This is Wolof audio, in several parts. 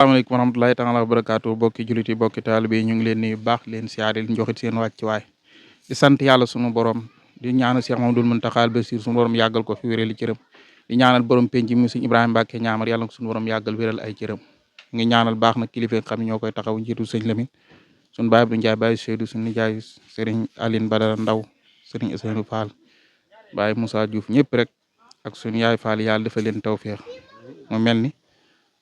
Assalamualaikum warahmatullahi taala wabarakatuh bokki jullit yi bokki taalibe yi ñu ngi leen nuyu baax leen siyaare leen joxit seen wàccuwaay di sant yàlla sunu borom di ñaanal Cheikh Mamadou Mountakha Bassirou sunu borom yàggal ko fi wéral cëram di ñaanal borom penc mi Sëriñ Ibrahima Mbacke ñaamar yàlla ko sunu borom yàggal wéral ay cëram ngi ñaanal baax na kilifa yi nga xam ne ñoo koy taxaw njiitu sëñ Lamine sunu baay Abdou Ndiaye baay Seydou sunu nijaay Serigne Aline Badara Ndaw Serigne Ousseynou Fall baay Moussa Diouf ñëpp rek ak sunu yaay Fall yàlla dafa leen tawfeex mu mel ni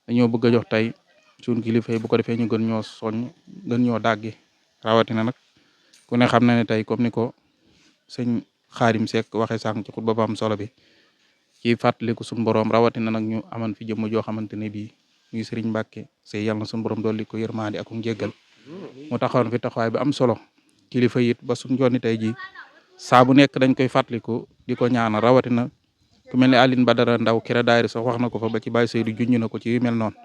dañoo bëgg a jox tey suñ kilifa yi bu ko defee ñu gën ñoo soññ gën ñoo dàggi rawatina nag ku ne xam na ne tey comme ni ko sëñ Xaadim Seck waxee sànq ci xutba ba am solo bi ci fàttaliku suñu borom rawatina nag ñu aman fi jëmm joo xamante ne bii muy Serigne Mbacke sey yàlla na suñu borom dolli ko yërmande ak njéggal mu taxawoon fi taxawaay bi am solo kilifa it ba suñ jonni tey ji saa bu nekk dañ koy fàttaliku di ko ñaanal rawatina ku mel ne Aline Badara Ndaw kira daayira sax wax na ko fa ba ci Baye Seydou junj na ko ci yu mel noonu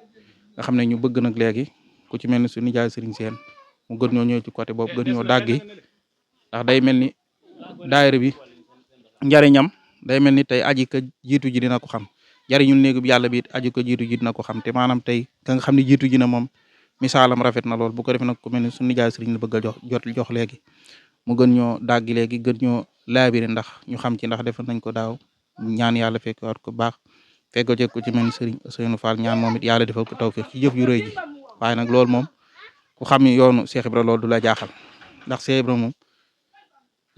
nga xam ne ñu bëgg nag léegi ku ci mel ni suñu nijaay Serigne Sène mu gën ñoo ñëw ci côté boobu gën ñoo dàggi ndax day mel ni daayira bi njariñam day mel ni tey aji ka jiitu ji dina ko xam jariñul néegu bi yàlla bi it aji ko jiitu ji dina ko xam te maanaam tey ka nga xam ne jiitu ji na moom misaalam rafet na lool bu ko defee nag ku mel ni suñu nijaay Serigne la bëgg a jox léegi mu gën ñoo dàggi léegi gën ñoo laabire ndax ñu xam ci ndax defal nañ ko daaw ñaan yàlla fekk waat ko baax fekkoo ci ku ci mel ni Serigne Ousseynou Fall ñaan moom it yàlla defal ko tawfeex ci jëf yu rëy ji waaye nag loolu moom ku xam ni yoonu Cheikh Ibra loolu du la jaaxal ndax Cheikh Ibra moom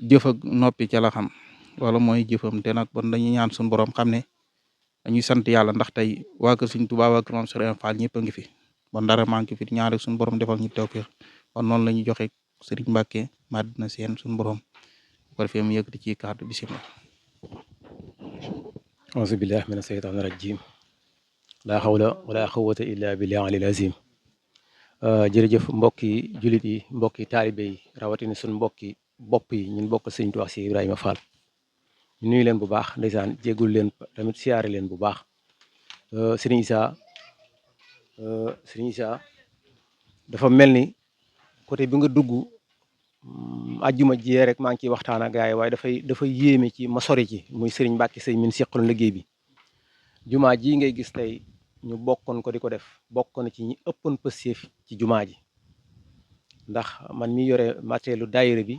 jëf ak noppi ca la xam wala mooy jëfam te nag bon dañuy ñaan suñu borom xam ne dañuy sant yàlla ndax tey waa kër Serigne Touba waa kër Mame Serigne Fall ñëpp a ngi fi bon dara manqué fi ñaan rek suñu borom defal ñu tawfeex kon noonu la ñuy joxe Serigne Mbacke Madina Sène suñu borom bu ko defee mu yëkkati ci kàddu bisimilah. auzu billahi mina seytaani rajim laa xawla wala quwwata illa billahi alil azim jërëjëf mbokki jullit yi mbokki taalibe yi rawatina suñ mbokki bopp yi ñun bokk sëñ Tuubaa si Ibrahima Fall ñu nuyu leen bu baax ndeysaan jéggul leen tamit siyaare leen bu baax sëriñ Issa dafa mel ni côté bi nga dugg ajjuma jiyee rek maa ngi ciy waxtaan ak gars yi waaye dafa yéeme ci ma sori ci muy sëriñ Mbàkke sëñ min seqaloon liggéey bi jumaa ji ngay gis tey ñu bokkoon ko di ko def bokkoon ci ñi ëppoon pësseef ci jumaa ji ndax man mi yore matérielu daayira bi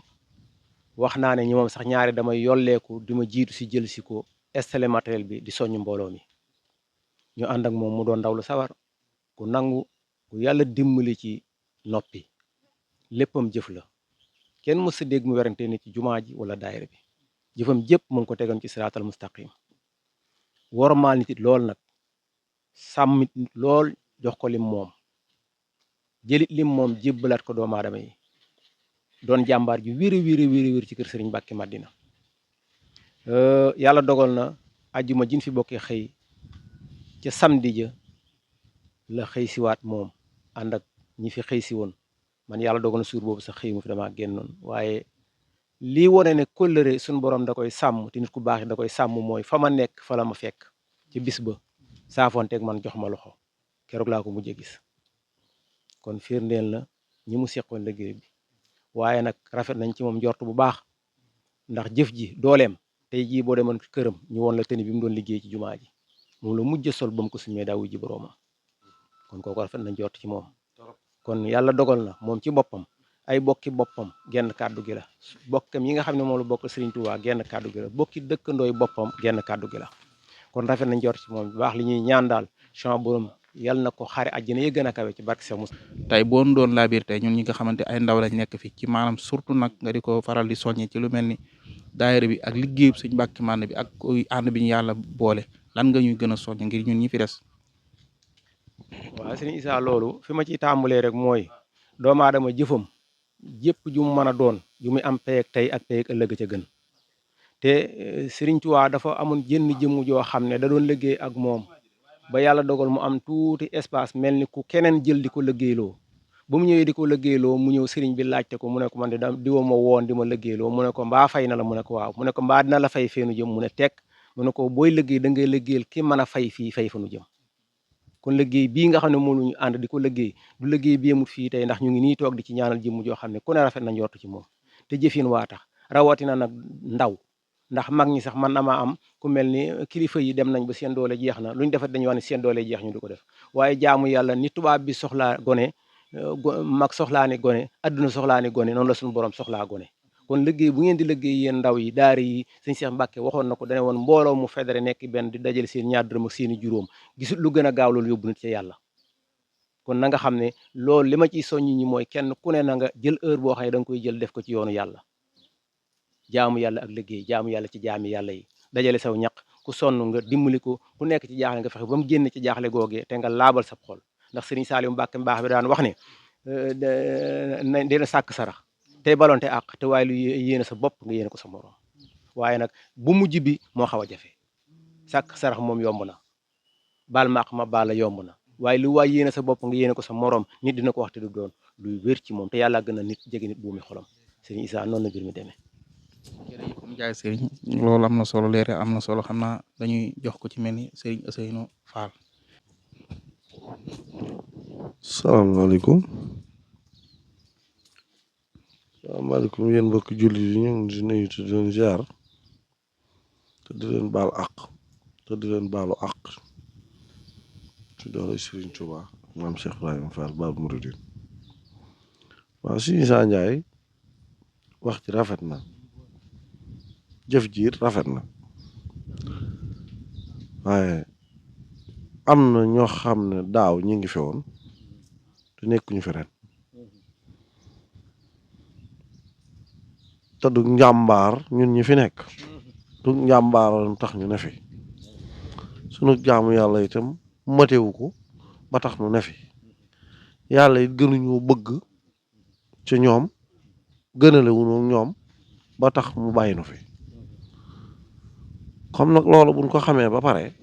wax naa ne ñi moom sax ñaari damay yolleeku di ma jiitu si jël si ko installé matériel bi di soññ mbooloo mi ñu ànd ak moom mu doon ndaw lu sawar ku nangu ku yàlla dimbali ci noppi léppam jëf la kenn mës a dégg mu werante ni ci jumaa ji wala daayira bi jëfam jëpp mu ngi ko tegoon ci siraatal mustaqim wormaal nit it lool nag sàmmit nit lool jox ko lim moom jëlit lim moom jébbalaat ko doomu aadama yi doon jàmbaar ji wéri ci kër Serigne Mbacke Madina yàlla dogal na ajjuma jin fi bokkee xëy ca samedi ja la xëy siwaat moom ànd ak ñi fi xëy si woon man yàlla dogal na suur boobu sax xëy mu fi damaa génnoon waaye lii wone ne kóllëre suñu borom da koy sàmm te nit ku baax da koy sàmm mooy fa ma nekk fa la ma fekk ci bis ba saafonteeg man jox ma loxo keroog laa ko mujjee gis kon firndeel na ñi mu seqoon liggéey bi waaye nag rafet nañ ci moom njort bu baax ndax jëf ji dooleem tey jii boo demoon këram ñu woon la tëni bi mu doon liggéey ci jumaa ji moom la mujj sol ba mu ko sumee daa wuy ji boroomam kon kooku rafet nañ njort ci moom kon yàlla dogal na moom ci boppam ay bokki boppam genn kàddu gi la bokkam yi nga xam ne moom la bokk Serigne Touba genn kàddu gi la bokki dëkkandooy boppam genn kàddu gi la kon rafet nañ njort ci moom bu baax li ñuy ñaan daal champs borom yàlla na ko xaare àjjana yi gën a kawe ci barke Cheikh Moussa. tey boo doon laa biir tey ñun ñi nga xamante ay ndaw lañ nekk fi ci maanaam surtout nag nga di ko faral di soññe ci lu mel ni daayira bi ak liggéeyu Sëñ Mbàkke Madina bi ak ànd bi ñu yàlla boole lan nga ñuy gën a soññ ngir ñun ñi fi des. waaw Serigne Issa loolu fi ma ciy tàmbalee rek mooy doomu aadama jëfam jëpp ju mu mën a doon ju muy am pay ak tey ak pay ak ëllëg ca gën te Serigne Touba dafa amoon jënn jëmm joo xam ne da doon liggéey ak moom ba yàlla dogal mu am tuuti espace mel ni ku keneen jël di ko liggéeyloo ba mu ñëwee di ko liggéeyloo mu ñëw Serigne bi laajte ko mu ne ko man de diwa ma woon di ma liggéeyloo mu ne ko mbaa fay na la mu ne ko waaw mu ne ko mbaa dina la fay feenu jëm mu ne tekk mu ne ko booy liggéey da ngay liggéeyal ki mën a fay fii fay fa nu jëm kon liggéey bii nga xam ne moom la ñu ànd di ko liggéey du liggéey bi yemut fii tey ndax ñu ngi nii toog di ci ñaanal jëmm joo xam ne ku ne rafet na njort ci moom te jëfin waa tax rawatina nag ndaw ndax mag ñi sax man na maa am ku mel ni kilifa yi dem nañ ba seen doole jeex na lu ñu defat dañuy wax ne seen doole jeex ñu di ko def waaye jaamu yàlla ni tubaab bi soxlaa gone mag soxlaa ni gone adduna soxlaa ni gone noonu la suñu borom soxlaa gone kon liggéey bu ngeen di liggéey yéen ndaw yi daara yi sëñ Cheikh Mbacke waxoon na ko dane woon mbooloo mu fédéré nekk benn di dajale seen ñaar dërëm ak seen i juróom gisul lu gën a gaaw loolu yóbbu nit ci yàlla kon na nga xam ne loolu li ma ciy soññ ñi mooy kenn ku ne na nga jël heure boo xam ne da nga koy jël def ko ci yoonu yàlla jaamu yàlla ak liggéey jaamu yàlla ci jaami yàlla yi dajale saw ñaq ku sonn nga dimbali ko ku nekk ci jaaxle nga fexe ba mu génn ci jaaxle googee te nga laabal sa xol ndax Serigne Saliou Mbacke mbaax bi daan wax ne dina sàkk sarax tey balonte àq te waaye lu yéene sa bopp nga yéene ko sa morom waaye nag bu mujj bi moo xaw a jafe sàkk sarax moom yomb na baal ma àq ma baal la yomb na waaye lu waay yéene sa bopp nga yéene ko sa morom nit dina ko wax te du doon luy wér ci moom te yàlla gën a nit jege nit buumi xolam Serigne Issa noonu la mbir mi demee. jërëjëf Ndiaye Serigne loolu am na solo leer am na solo xam naa dañuy jox ko ci mel ni Serigne Ousseynou Fall. salaamaaleykum salaamaaleykum yéen mbokki jullit yi ñu ngi di nuyu te di leen ziar te di leen baal àq te di leen baalu àq ci doole Serigne Touba maam Cheikh Ibrahima Fall Baabul Muridiin waaw Serigne Issa Ndiaye wax ci rafet na jëf ji it rafet na waaye am na ñoo xam ne daaw ñi ngi fi woon te nekkuñu fi ren te du njàmbaar ñun ñi fi nekk du njàmbaar tax ñu ne fi sunu jaamu yàlla itam matewu ko ba tax nu ne fi yàlla it gënuñoo bëgg ci ñoom gënalewuñu ñoom ba tax mu bàyyi nu fi comme nag loolu buñ ko xamee ba pare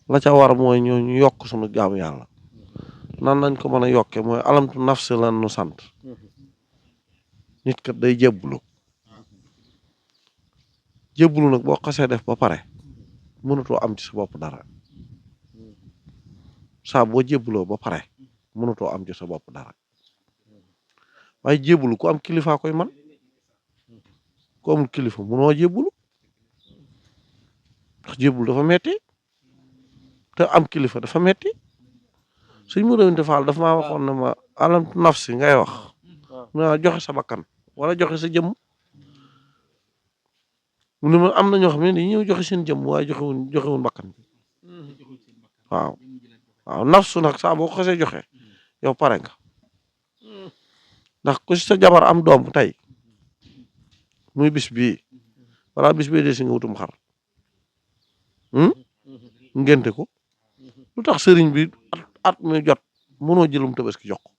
la ca war mooy ñoo ñu yokk sunu jaamu yàlla nan lañ ko mën a yokke mooy alamtu nafsi lan nu sant nit kat day jébbulu jébbulu nag boo xasee def ba pare mënutoo am ci sa bopp dara saa boo jébbuloo ba pare mënutoo am ci sa bopp dara waaye jébbulu ku am kilifa koy man ku amul kilifa mënoo jébbulu ndax jébbulu dafa metti te am kilifa dafa metti suñ mu doon defaal dafa maa waxoon ne ma alamtu nafsi ngay wax na joxe sa bakkan wala joxe sa jëmm mu ne ma am na ñoo xam ne dañuy ñëw joxe seen jëmm waaye joxewuñ bakkan bi waaw waaw nafsu nag saa boo ko xasee joxe yow pare nga ndax ku si sa jabar am doom tey muy bis bii wala bis bii de si nga wutum xar ngente ko lu tax sëriñ bi at muy jot mënoo jëlum tabaski jox ko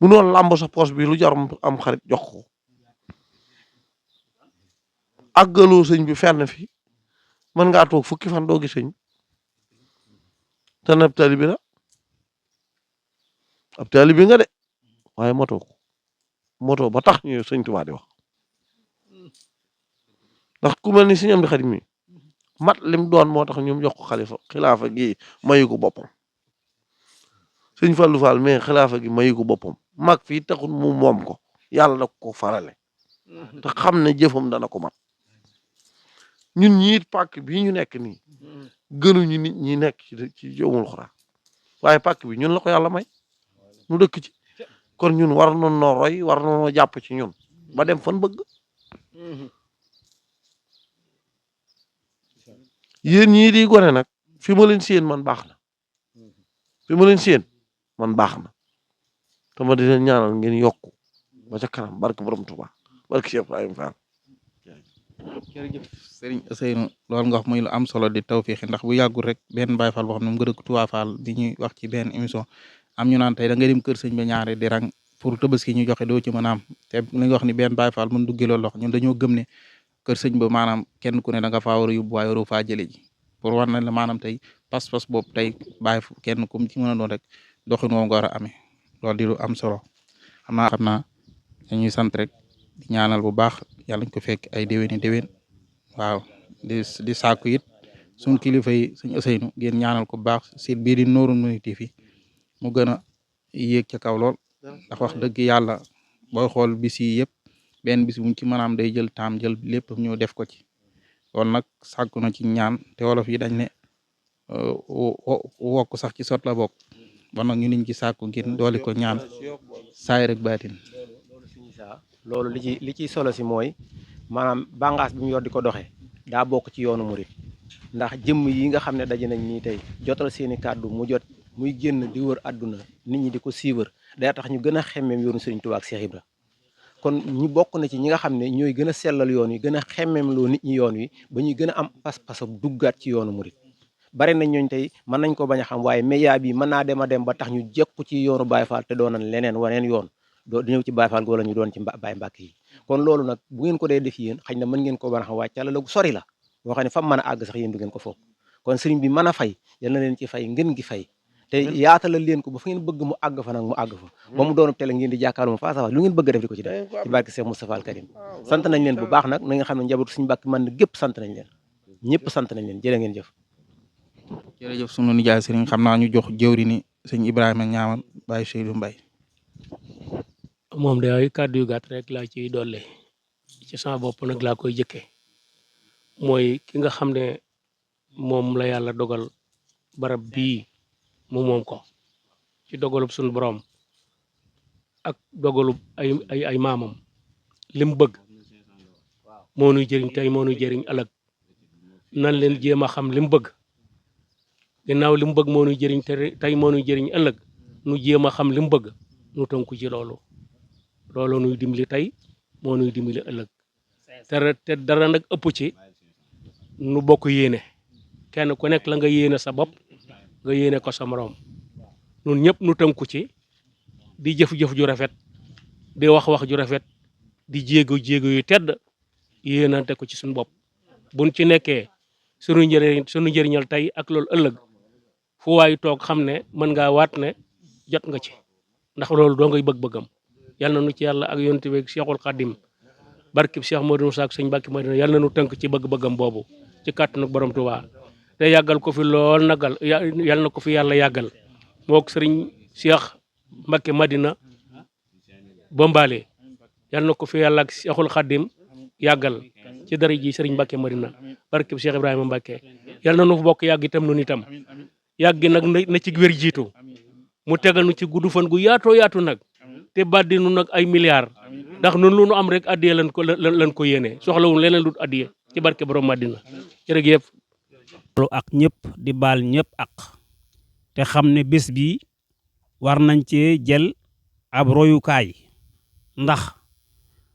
mënoo làmb sa poos bi lu jar am xarit jox ko àggaloo sëñ bi fenn fi mën ngaa toog fukki fan doo gis sëñ te ab taalibe la ab taalibe nga de waaye moto ba tax ñu sëñ Tuubaa di wax ndax ku mel ni sëñ Amdi Xaadim mi mat lim doon moo tax ñoom jox ko xilaafa gi mayu ko boppam sëñ Fallou Fall mais xilaafa gi mayu ko boppam mag fii taxul mu moom ko yàlla da ko farale te xam ne jëfam dana ko mat ñun ñiit pàkk bii ñu nekk nii gënuñu nit ñi nekk ci jomul xuraan waaye pàkk bi ñun la ko yàlla may nu dëkk ci kon ñun war nañoo noo roy war nañoo jàpp ci ñun ba dem fan bëgg yéen ñii di gone nag fi ma leen séen man baax na fi ma leen séen man baax na te ma di leen ñaanal ngeen yokku ba ca kanam barke borom Tuubaa barke Cheikh Ibrahima Fall. jërëjëf Serigne Ousseynou loolu nga wax muy lu am solo di tawféex ndax bu yàggul rek benn Baye Fall boo xam ne mu ngi dëkk Touba Fall di ñuy wax ci benn émission am ñu naan tey da ngay dem kër sëñ ba ñaare di rang pour tabaski ñu joxe doo ci mën a am te li nga wax ni benn Baye Fall mën duggee loolu lox ñun dañoo gëm ne kër sëñ ba maanaam kenn ku ne da nga faa war a yóbbu waaye waroo faa jële ji pour war na la maanaam tey pas-pas boobu tey bàyyi kenn ku ci mën a doon rek doxin woo nga war a amee loolu di lu am solo xam naa dañuy sant rek di ñaanal bu baax yàlla ñu ko fekk ay déwéni déwén waaw di sàkku it suñ kilifa yi suñ Ousseynou ngeen ñaanal ko bu baax site bii di Nourou TV mu gën a yéeg ca kaw lool ndax wax dëgg yàlla booy xool bis yi yëpp benn bis bu mu ci mën day jël taam jël lépp ñëw def ko ci kon nag sàkku na ci ñaan te wolof yi dañ ne wokk sax ci sot la bokk bon nag ñu niñ ci sàkku ngir doole ko ñaan saay rek baatin loolu li ciy solo si mooy maanaam bàngaas bi mu yor di ko doxee daa bokk ci yoonu murit ndax jëmm yi nga xam ne daje nañ nii tey jotal seeni kàddu mu jot muy génn di wër àdduna nit ñi di ko siiwër day tax ñu gën a xemmeem yoonu Sëriñ Tuubaa ak Seex Ibra kon ñu bokk na ci ñi nga xam ne ñooy gën a sellal yoon wi gën a xemmeem loo nit ñi yoon wi ba ñuy gën a am pas-pas ak duggaat ci yoonu murit bari nañ ñooñ tey mën nañ ko bañ a xam waaye média bi mën naa dem a dem ba tax ñu jekku ci yoonu Baay Faal te doonan leneen waneen yoon doo ñëw ci Baay Faal wala ñu doon ci Baay Mbàkke yi kon loolu nag bu ngeen ko dee def yéen xëy na mën ngeen ko mën a xam waaye càlla la gu sori la boo xam ne fa mën a àgg sax yéen du ngeen ko foog kon sëriñ bi mën a fay yal na leen ci fay ngeen gi fay te yaatalal leen ko ba fa ngeen bëgg mu àgg fa nag mu àgg fa ba mu doonu tele ngeen di jàkkaarloo mu face à face lu ngeen bëgg def di ko ci def ci barke Cheikh Moustapha Al Karim sant nañ leen bu baax nag na nga xam ne njabootu suñu Mbàkke man gépp sant nañ leen ñëpp sant nañ leen jërë ngeen jëf jërëjëf sunu nijaay sëriñ xam naa ñu jox jëwri ni sëñ Ibrahima Ñaamal Baye Seydou Mbaye moom de ay kàddu yu gàtt rek laa ciy dolle ci sama bopp nag laa koy jëkke mooy ki nga xam ne moom la yàlla dogal barab bii mu moom ko ci dogalub suñu borom ak dogalub ay maamam lim bëgg moo nuy jëriñ tey moo nuy jëriñ ëllëg nan leen jéem a xam lim bëgg ginnaaw lim bëgg moo nuy jëriñ tey moo nuy jëriñ ëllëg nu jéem a xam lim bëgg nu tënku ci loolu nuy dimbali tey moo nuy dimbali ëllëg te dara nag ëpp ci nu bokk yéene kenn ku nekk la nga yéene sa bopp nga yéene ko sa moroom nun ñëpp nu tënku ci di jëf-jëf ju rafet di wax-wax ju rafet di jéego yu tedd yéenante ko ci suñu bopp buñ ci nekkee sunu njëriñal tey ak loolu ëllëg fu waay toog xam ne mën ngaa waat ne jot nga ci ndax loolu doo ngay bëgg-bëggam yàlla na nu ci yàlla ak yonent bi Cheikhul Khadim barkib Cheikh Modou Moussa ak sëñ Mbàkke Madina yàlla na nu tënk ci bëgg-bëggam boobu ci kàttanu borom Tuubaa te yàggal ko fi lool nagal yàlla na ko fi yàlla yàggal mook sëriñ Cheikh Mbàkke Madina Bombaale yàlla na ko fi yàlla ak Cheikhul Khadim yàggal ci dara ji sëriñ Mbàkke Madina barkib Cheikh Ibrahima Mbàkke yàlla na nu bokk yàgg itam nun itam yàgg nag na ci wér jiitu mu tegal nu ci gudd fan gu yaatu nag te baddi nu nag ay milliards ndax nun lu nu am rek addiye lan ko yéene soxlawul leneen lu addiye ci barke borom Madina jërëjëf ak ñëpp di baal ñëpp ak te xam ne bés bi war nañ cee jël ab royukaay ndax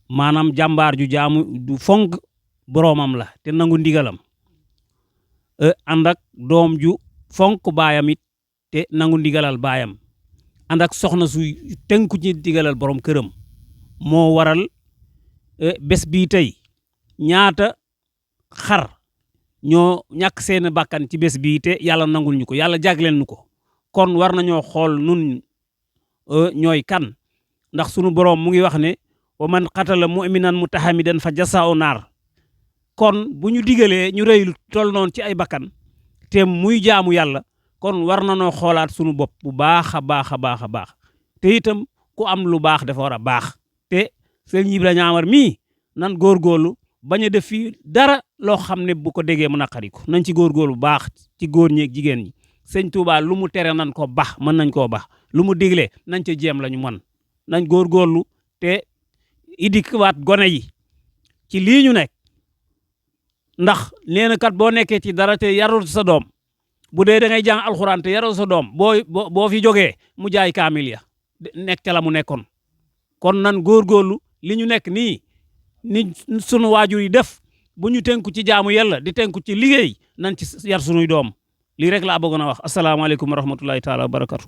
maanaam jàmbaar ju jaamu du fonk boroomam la te nangu ndigalam ànd ak doom ju fonk baayam it te nangu ndigalal baayam ànd ak soxna su tënku ci ndigalal borom këram moo waral bés bii tey ñaata xar ñoo ñàkk seen bakkan ci bés bii te yàlla nangul ñu ko yàlla jagleel ñu ko kon war nañoo xool nun ñooy kan ndax sunu borom mu ngi wax ne wa man qatala mu'minan mutahamidan fa jasaa'u naar kon bu ñu digalee ñu rëy lu toll noonu ci ay bakkan te muy jaamu yàlla kon war nañoo xoolaat sunu bopp bu baax a baax a baax a baax te itam ku am lu baax dafa war a baax te sëñ Ibra Ñaamar mii nan góorgóorlu bañ a def fii dara loo xam ne bu ko déggee mu naqari ko nañ ci góorgóorlu bu baax ci góor ñi ak jigéen ñi sëñ Touba lu mu tere nan ko baax mën nañ koo baax lu mu digle nañ ca jéem la ñu mën nañ góorgóorlu te idikwaat gone yi ci lii ñu nekk ndax nee na kat boo nekkee ci dara te yarul sa doom bu dee da ngay jàng alxuraan te yarul sa doom boo fi jógee mu jaay kaamil ya nekk ca la mu nekkoon kon nan góorgóorlu li ñu nekk nii ni sunu waajur yi def bu ñu tënku ci jaamu yàlla di tënku ci liggéey nañ ci yar sunuy doom lii rek laa bëggoon a wax asalaamaaleykum wa rahmatullahi taala wa barakatu